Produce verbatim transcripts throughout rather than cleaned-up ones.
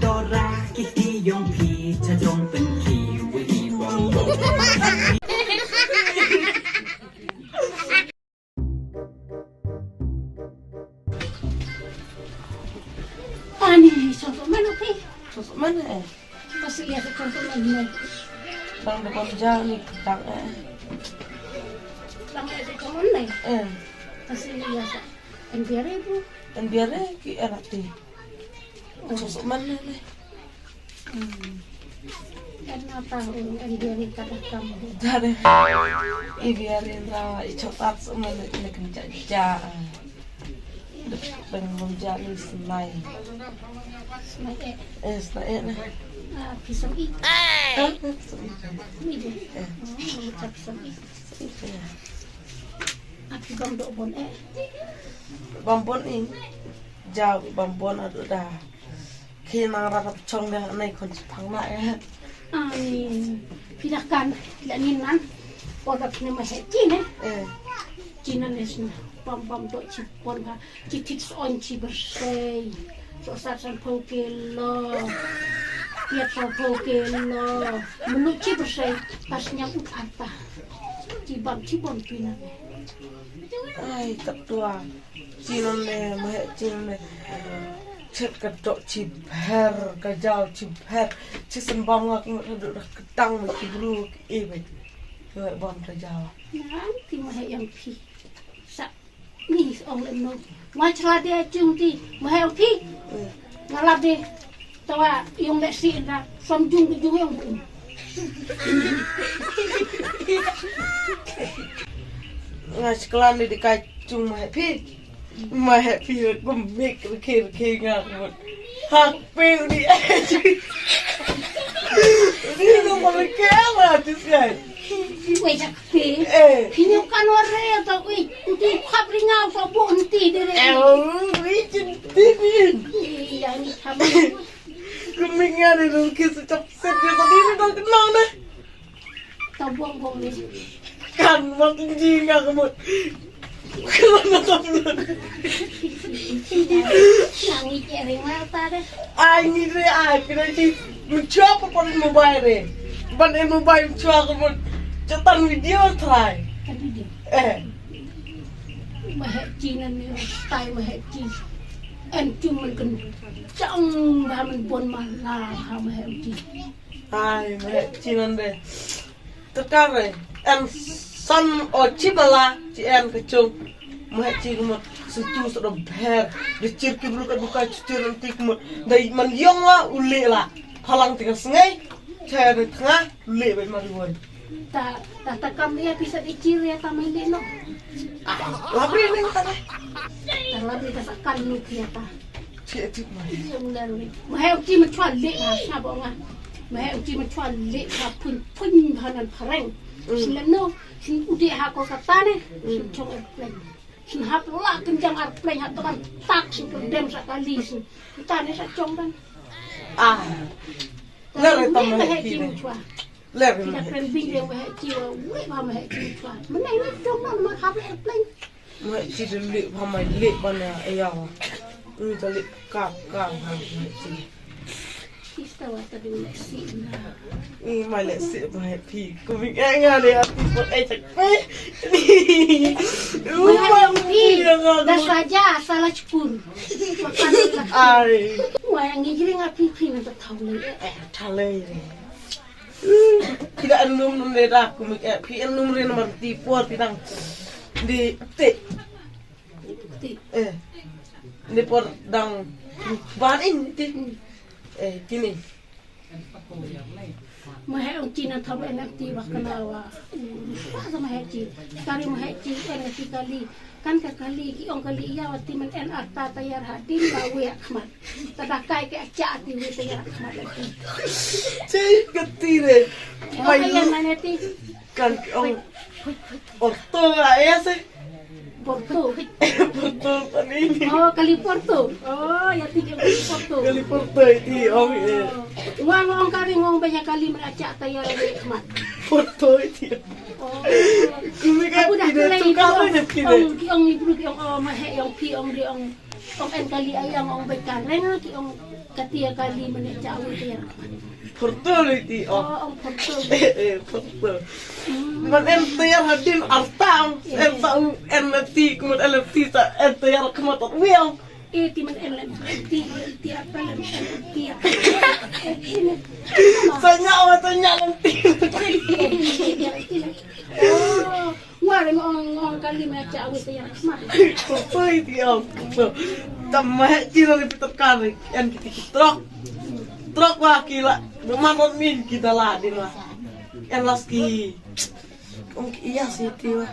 Dora ki ti yong phi cha jong pen ki wi bong bong. Ani, chong ko mano phi? Chong ko mano eh? Kasi ya chong ko mano. Bang de bang jang ni tang eh. Bang ya chong ko mano eh? Eh. Kasi ya sa. Enbiare bu. Enbiare ki erati. Chok suk man ne ne. Hmm. Kan apa ong enbiare kata kamu. Dare. I biare ra i chok at suk man ne ne kan ja ja. Bang bang ja ni snai. Snai eh. Eh snai eh ne. Ah, pisang i. Eh. Pisang i. Ni je. Eh. Hmm, pisang i. Eh. Ati bang dok bon eh. Bang bon i. Jaw bang bon adu da. Khi nang rap chong da nai kon chipang na eh. Ai, pila kan, pila nin nan. Order ne ma he chin eh. Eh. Chin nan es na. Bang bang dok chipon ka. Chi thit on chi bersei. So sat san pho kilo. Piat san pho kilo. Melu chi bersei. Pas nyang ut arta. Chi bam chi bom pina. Ai, kat tua. Chi non ne, ma he chi non ne. Chet ka dok chi bher, ka jaw chi bher. Chi sen bam ngak ngut dok dah ketang ma chi bru ki e bai. Ka bam ka jaw. Nang ti ma he yang phi. Sa Ni ong lem no. Ma chla de chung ti. Ma he ong phi. Nga lap de. Tawa yong le si nda. Som jung de jung yong bun. Nga chklan de kai chung ma he phi. Ma he phi kum mik rkhe rkhe nga mut. Hak phi ni. Ni no ma ke ma this guy. Wei jak phi. Eh. Phi nyam kan ware ta wei. Uti khap ringa fa bu nti de re. Eh, wei chin ti ni. Iya ni sama. Kumik nga de dong kis chap set de tadi ni dong kenal na. Ta bong bong ni. Kan mak ji nga kemut. Nang i ceri mata deh. Ai ni re ai pina ji. Menchua apa paling mobile re. Ban e mobile menchua kemut. Cetan video try. Kan video. Eh. Mahek ji nan ni style mahek ji. En cuma ken chang ba men bon mala ha mahek ji. Ai mahek ji nan deh. Tekare en san o chibala chi en kachung. Mah chi kumut sutu sudo bher. De chir ki bru ka duka chir nanti kumut. Dai man yong wa ule la. Phalang tika sngai. Chaya de tanga ule bai mari wai. Ta ta ta kam ya pisa de chir ya ta mai le no. Labri ni ta. Ta labri ta sakan nu ya ta. Chi e tip mai. Maheu chi ma chwa le ha sna bo nga. Maheu chi ma chwa le ha pun pun ha nan phareng. Sin le no, sin ude ha Kolkata ne, sin chong airplane. Sin hap la kenjang airplane ha tokan tak sin kerdem sa kali sin. Kita ne sa chong dan. Ah. Ler tam maheu chi ma chwa. Ler maheu chi. Kita kren bing yang maheu chi wa, wei ba maheu chi ma chwa. Menai ni chong dan ma hap airplane. Mai chi de leh ba mai leh ba na aya wa. Ni de leh kap kap ha mai chi. Ista wa ta de leh si na. Ni mai leh si ba happy. Ku bing eh nga de happy for eh tak pe. Ni. Wah, yang pi. Dah saja salah cukur. Makan lah. Ai. Wah, yang ngijring api pi nanti tahu leh. Eh, tahu leh. Phi da num num le da ku mik eh phi num re namar ti por phi dang di te. Ti. Eh. Di por dang ban in ti. Eh kini. Maheu chi na thab en ti ba kana wa. Sa maheu chi. Kari maheu chi en ti kali. Kan ka kali ki ong kali ïa wa ti man en arta tayar ha dim ba wi ha khmat. Ta da kai ke acha ti wi tayar ha khmat la ti. Chi ka ti re. Ong mai ïa lu. Mane ti. Kan ki ong orto la ïa se. Porto. Porto pa ni ni. Oh, kali Porto. Oh, ïa ti kali Porto. Kali Porto ti ong eh. Wa ngong kali ngong ba ïa kali man acha tayar wi ha khmat. Porto ti. Oh. Kumi ka. Aku dah ti de play tu itu, ka oh. Mana ti de. Ong ki ong ni bru ki ong oh mahek ong pi ong di ong. Ong en kali ayang ong bad ka reng ki ong katia kali mane cha awi tiar. Portol iti ong. Oh, ong portol. Eh, eh, portol. Man en tiar hadin artang. En ta u en ti kumut en ti ta en tiar kumut wiang. Eh, ti man en ti ti apa ti. Sanya wa sanya nanti. Oh. Ngwari ngong ngong kali me cha awi tiar sma. Poi ti ong. Tam ma he chi lo ni pitar kari. En ki ti trok. Trok wa ki la. Rumah mon min kita la di la. En las ki. Ong ki iya si ti wa.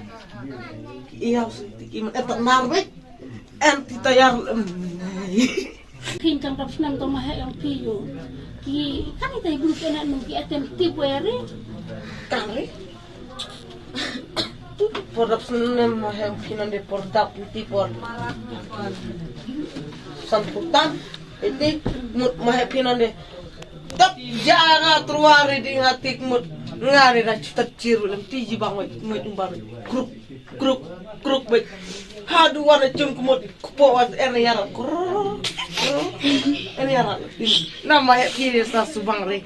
Ki iya si ti ki man en tak nar be. En ti tayar. Phin chang rap snem to ma he ong phi yo. Ki kan ita ibu kena nung ki atem tip weri. Kari. Por dap snem ma he ong phi nande por dap ti por. San putan. Iti mut ma he phi nande. Tap ja nga truari di nga tik mut. Ngari da chutat chiru lem ti ji bang wai mut umbar. Kruk. Kruk, kruk, bek. Hadu wana chum kumut, kupo wat er yara. Kruk, kruk. Er yara. Na ma he phi sa subang re.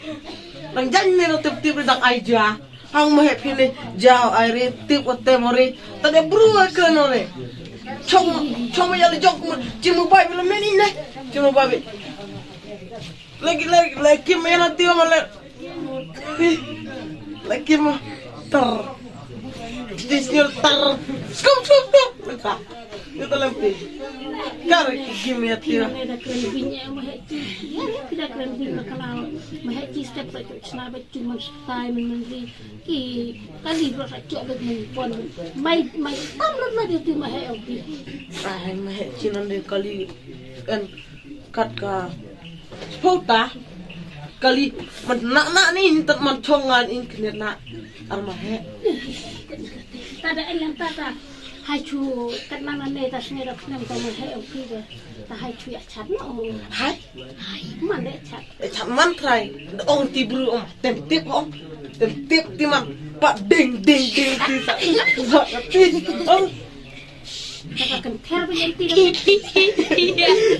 Nang jan ne no tip tip dak ai ja. Hang ma he phi ne ja ai re tip wat tem re. Tade bru ai kren re. Chom, chom ya le jok kumut. Chimu bai bila meni ne. Chimu bai. Lagi, lagi, lagi, mera tiwa mala. Lagi ma. Tar. Disnyol tar. Skup, skup, skup. Lagi. Itu lagi. Kar, lagi mera tiwa. Mera kren binya, ma he chi. Ya, ya, tidak kren binya kalau. Ma he chi step back, it's not back to my style, man, man, ki, kali bro sa chok back, man, pon. Mai, mai, tam lat lat itu ma he, okay. Ai, ma he chi nande kali. En. Kat ka. Pota. Kali man na na ni tat man chong ngan in knet na. Ar ma he. Tada en yang tata. Hai chu kat na na ne ta snge rak nem ta ma he ong pi de. Ta hai chu ya chat no. Hai. Hai man de chat. E chat man trai. Ong ti bru ong tem tip ong. Tem tip ti man. Pa ding ding ding ti sa. Sa ti ong. Kata kan ther ba yan ti.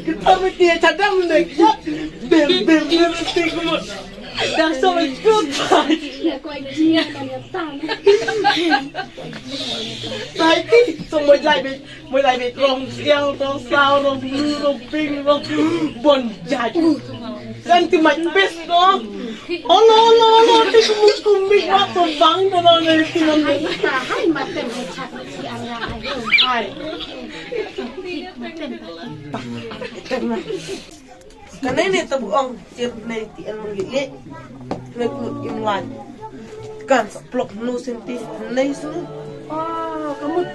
Kita mesti ya cadam deh. Ber ber ber ti kumut. Dah so ikut. Ya ko ai jia kan ya tang. Sai ti so mo lai be, mo lai be rong siang, rong sao, rong lu, rong ping, rong bon jai. Kan ti mai pes no. Olo olo olo ti kumut kumbi ma to bang to no ne ti no. Hai ma tem hai chat. Hai. Kane ne tabu ong tir ne ti en mung le. Ne ku im lai. Kan sa plok nu sen ti ne su. Oh, kamut.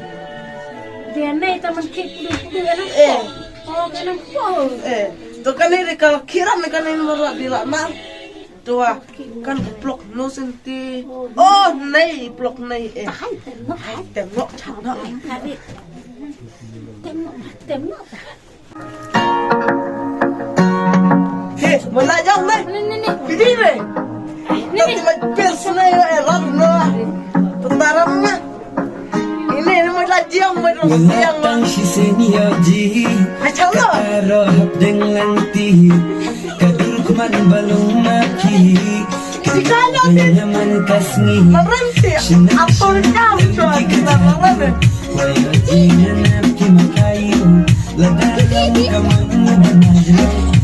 Dia ne ta man ki kudu kudu ana. Eh. Oh, kana po. Eh. To kane ne ka kiran ne kane ne mara di la ma. Tua kan plok no senti. Oh, nei plok nei eh. Hai tem no. Hai tem no chan no. Tem no, tem no. He, mo la jong nei. Ni ni ni. Pidi nei. Ni ni. Tapi mai pers nei eh ram no. Tentaram na. Ini ini mai la jiang mai rong siang ma. Tang shi senior ji. Ai chalo. Ka aro hap deng lang ti. Ka dur kuman balung ma ki. Ka dur kuman nyaman ka sngi. Maram ti. Apol jam tu. Maram. Wai ji nyan ki ma kayu. Lada ka man nyaman.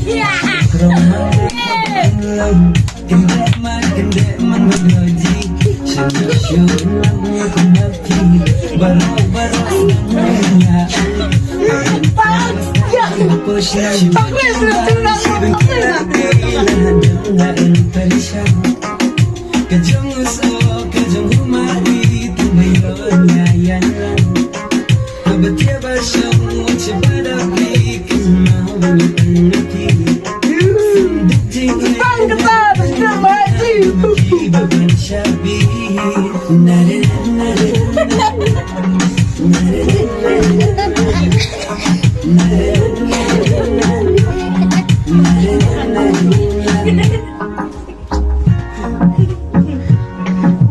Ya. Kroma. Kendek man, kendek man, man gaji. Shu, shu, lang, lang, lang, baru, baru, lang, lang, lang. Kajong so, kajong humari, tumay ron, ya, ya, lang.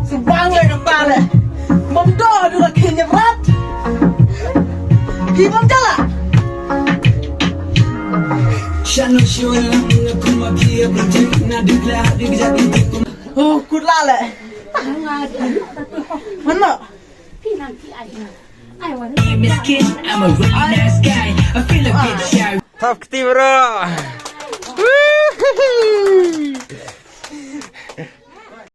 Subang le ka pale. Mom do du la kenya brat. Hi mom jala. Oh, kut la le. Mana? Miskin, I'm a really nice guy. I feel a bit shy. Tough kti, bro.